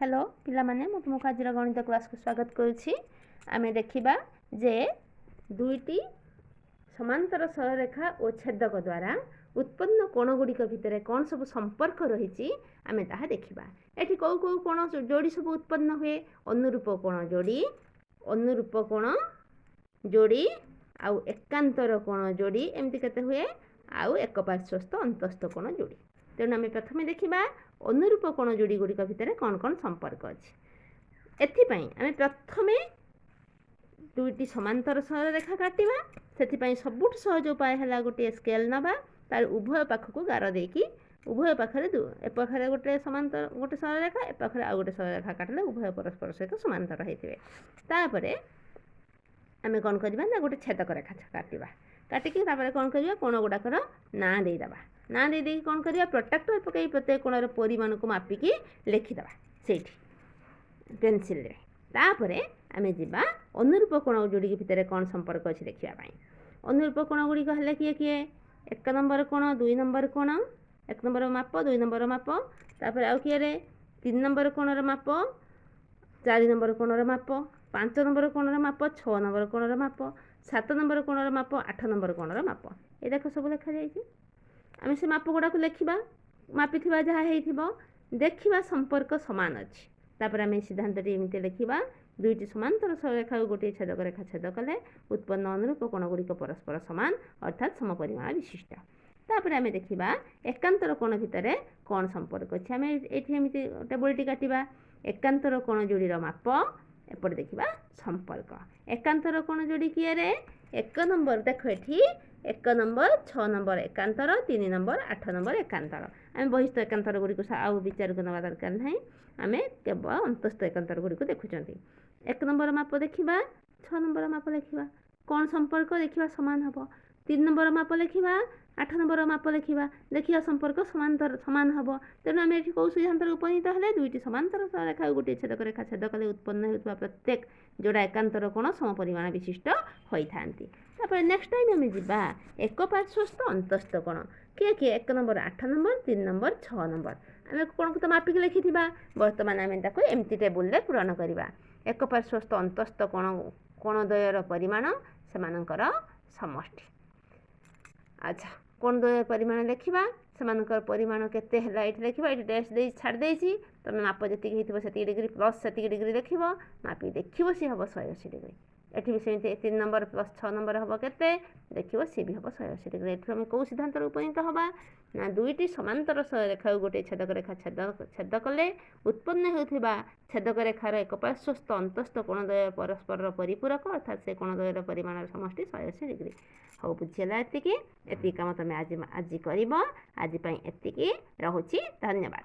Hello ପିଲାମାନେ, ମୁଁ ତୁମକୁ ଆଜିର ଗଣିତ କ୍ଲାସ୍କୁ ସ୍ୱାଗତ କରୁଛି। ଆମେ ଦେଖିବା ଯେ ଦୁଇଟି ସମାନ୍ତର ସରଳରେଖା ଓ ଛେଦକ ଦ୍ୱାରା ଉତ୍ପନ୍ନ କୋଣ ଗୁଡ଼ିକ ଭିତରେ କ'ଣ ସବୁ ସମ୍ପର୍କ ରହିଛି, ଆମେ ତାହା ଦେଖିବା। ଏଠି କେଉଁ କେଉଁ କୋଣ ଯୋଡ଼ି ସବୁ ଉତ୍ପନ୍ନ ହୁଏ? ଅନୁରୂପ କୋଣ ଯୋଡ଼ି, ଅନୁରୂପ କୋଣ ଯୋଡ଼ି ଆଉ ଏକାନ୍ତର କୋଣ ଯୋଡ଼ି, ଏମିତି କେତେ ହୁଏ, ଆଉ ଏକ ପାର୍ଶ୍ୱସ୍ଥ ଅନ୍ତସ୍ଥ କୋଣ ଯୋଡ଼ି। ତେଣୁ ଆମେ ପ୍ରଥମେ ଦେଖିବା ଅନୁରୂପ କୋଣ ଯୋଡ଼ି ଗୁଡ଼ିକ ଭିତରେ କ'ଣ କ'ଣ ସମ୍ପର୍କ ଅଛି। ଏଥିପାଇଁ ଆମେ ପ୍ରଥମେ ଦୁଇଟି ସମାନ୍ତର ସରଳରେଖା କାଟିବା। ସେଥିପାଇଁ ସବୁଠୁ ସହଜ ଉପାୟ ହେଲା ଗୋଟିଏ ସ୍କେଲ୍ ନେବା, ତାର ଉଭୟ ପାଖକୁ ଗାର ଦେଇକି ଉଭୟ ପାଖରେ, ଏ ପାଖରେ ଗୋଟେ ସମାନ୍ତର ଗୋଟେ ସରଳରେଖା, ଏ ପାଖରେ ଆଉ ଗୋଟେ ସରଳରେଖା କାଟିଲେ ଉଭୟ ପରସ୍ପର ସହିତ ସମାନ୍ତର ହେଇଥିବେ। ତାପରେ ଆମେ କ'ଣ କରିବା ନା ଗୋଟେ ଛେଦକ ରେଖା କାଟିବା। କାଟିକି ତାପରେ କ'ଣ କରିବା? କୋଣ ଗୁଡ଼ାକର ନାଁ ଦେଇଦେବା। ନାଁ ଦେଇ ଦେଇକି କ'ଣ କରିବା? ପ୍ରଟ୍ରାକ୍ଟର ପକାଇ ପ୍ରତ୍ୟେକ କୋଣର ପରିମାଣକୁ ମାପିକି ଲେଖିଦେବା ସେଇଠି ପେନସିଲରେ। ତାପରେ ଆମେ ଯିବା ଅନୁରୂପ କୋଣ ଯୋଡ଼ିକି ଭିତରେ କ'ଣ ସମ୍ପର୍କ ଅଛି ଦେଖିବା ପାଇଁ। ଅନୁରୂପ କୋଣ ଗୁଡ଼ିକ ହେଲେ କିଏ କିଏ? 1 ନମ୍ବର କୋଣ, 2 ନମ୍ବର କୋଣ, 1 ନମ୍ବର ମାପ, 2 ନମ୍ବର ମାପ, ତାପରେ ଆଉ କିଏରେ? 3 ନମ୍ବର କୋଣର ମାପ, 4 ନମ୍ବର କୋଣର ମାପ, 5 ନମ୍ବର କୋଣର ମାପ, 6 ନମ୍ବର କୋଣର ମାପ, 7 ନମ୍ବର କୋଣର ମାପ, 8 ନମ୍ବର କୋଣର ମାପ। ଏ ଦେଖ, ସବୁ ଲେଖାଯାଇଛି। ଆମେ ସେ ମାପ ଗୁଡ଼ାକୁ ଲେଖିବା, ମାପିଥିବା ଯାହା ହେଇଥିବ, ଦେଖିବା ସମ୍ପର୍କ ସମାନ ଅଛି। ତାପରେ ଆମେ ସିଦ୍ଧାନ୍ତଟି ଏମିତି ଲେଖିବା: ଦୁଇଟି ସମାନ୍ତର ରେଖାକୁ ଗୋଟିଏ ଛେଦକ ରେଖା ଛେଦ କଲେ ଉତ୍ପନ୍ନ ଅନୁରୂପ କୋଣ ଗୁଡ଼ିକ ପରସ୍ପର ସମାନ, ଅର୍ଥାତ୍ ସମପରିମାଣ ବିଶିଷ୍ଟ। ତାପରେ ଆମେ ଦେଖିବା ଏକାନ୍ତର କୋଣ ଭିତରେ କ'ଣ ସମ୍ପର୍କ ଅଛି। ଆମେ ଏଇଠି ଏମିତି ଟେବୁଲଟି କାଟିବା, ଏକାନ୍ତର କୋଣ ଯୋଡ଼ିର ମାପ, ଏପଟେ ଦେଖିବା ସମ୍ପର୍କ। ଏକାନ୍ତର କୋଣ ଯୋଡ଼ି କିଏରେ? 1 ନମ୍ବର, ଦେଖ ଏଠି 1 ନମ୍ବର, 6 ନମ୍ବର ଏକାନ୍ତର, 3 ନମ୍ବର, 8 ନମ୍ବର ଏକାନ୍ତର। ଆମେ ବହିସ୍ଥ ଏକାନ୍ତର ଗୁଡ଼ିକୁ ଆଉ ବିଚାରକୁ ନେବା ଦରକାର ନାହିଁ। ଆମେ କେବଳ ଅନ୍ତସ୍ଥ ଏକାନ୍ତର ଗୁଡ଼ିକୁ ଦେଖୁଛନ୍ତି। 1 ନମ୍ବର ମାପ ଦେଖିବା, 6 ନମ୍ବର ମାପ ଲେଖିବା, କ'ଣ ସମ୍ପର୍କ ଦେଖିବା, ସମାନ ହେବ। 3 ନମ୍ବର ମାପ ଲେଖିବା, 8 ନମ୍ବର ମାପ ଲେଖିବା, ଦେଖିବା ସମ୍ପର୍କ ସମାନ୍ତର ସମାନ ହେବ। ତେଣୁ ଆମେ ଏଠି କେଉଁ ସିଦ୍ଧାନ୍ତରେ ଉପନୀତ ହେଲେ? ଦୁଇଟି ସମାନ୍ତର ରେଖାକୁ ଗୋଟିଏ ଛେଦକ ରେଖା ଛେଦ କଲେ ଉତ୍ପନ୍ନ ହେଉଥିବା ପ୍ରତ୍ୟେକ ଯୋଡ଼ା ଏକାନ୍ତର କୋଣ ସମପରିମାଣ ବିଶିଷ୍ଟ ହୋଇଥାନ୍ତି। ତାପରେ ନେକ୍ସଟ ଟାଇମ୍ ଆମେ ଯିବା ଏକ ପାର୍ଶ୍ୱସ୍ଥ ଅନ୍ତସ୍ଥ କୋଣ କିଏ କିଏ? 1 ନମ୍ବର, 8 ନମ୍ବର, 3 ନମ୍ବର, 6 ନମ୍ବର। ଆମେ କୋଣକୁ ତ ମାପିକି ଲେଖିଥିବା, ବର୍ତ୍ତମାନ ଆମେ ତାକୁ ଏମିତି ଟେବୁଲରେ ପୂରଣ କରିବା। ଏକ ପାର୍ଶ୍ୱସ୍ଥ ଅନ୍ତସ୍ଥ କୋଣ, କୋଣଦ୍ୱୟର ପରିମାଣ ସେମାନଙ୍କର ସମଷ୍ଟି। ଆଚ୍ଛା, କୋଣଦ୍ୱୟର ପରିମାଣ ଲେଖିବା, ସେମାନଙ୍କର ପରିମାଣ କେତେ ହେଲା ଏଇଠି ଲେଖିବା। ଏଇଠି ଡ୍ୟାସ୍ ଦେଇ ଛାଡ଼ି ଦେଇଛି, ତୁମେ ମାପ ଯେତିକି ହେଇଥିବ ସେତିକି ଡିଗ୍ରୀ ପ୍ଲସ୍ ସେତିକି ଡିଗ୍ରୀ ଲେଖିବ। ମାପିକି ଦେଖିବ, ସିଏ ହେବ 180 ଡିଗ୍ରୀ। ଏଠି ବି ସେମିତି 3 ନମ୍ବର ପ୍ଲସ୍ 6 ନମ୍ବର ହେବ କେତେ ଦେଖିବ, ସିଏ ବି ହେବ 180 ଡିଗ୍ରୀ। ଏଠୁ ଆମେ କେଉଁ ସିଦ୍ଧାନ୍ତରେ ଉପନୀତ ହେବା ନା ଦୁଇଟି ସମାନ୍ତର ରେଖାକୁ ଗୋଟିଏ ଛେଦକ ରେଖା ଛେଦ କଲେ ଉତ୍ପନ୍ନ ହେଉଥିବା ଛେଦକ ରେଖାର ଏକ ପାର୍ଶ୍ୱସ୍ଥ ଅନ୍ତସ୍ଥ କୋଣଦ୍ୱୟ ପରସ୍ପରର ପରିପୂରକ, ଅର୍ଥାତ୍ ସେ କୋଣଦ୍ୱୟର ପରିମାଣର ସମଷ୍ଟି 180 ଡିଗ୍ରୀ। ହଉ, ବୁଝିହେଲା ଏତିକି? ଏତିକି କାମ ତୁମେ ଆଜି କରିବ। ଆଜି ପାଇଁ ଏତିକି ରହୁଛି। ଧନ୍ୟବାଦ।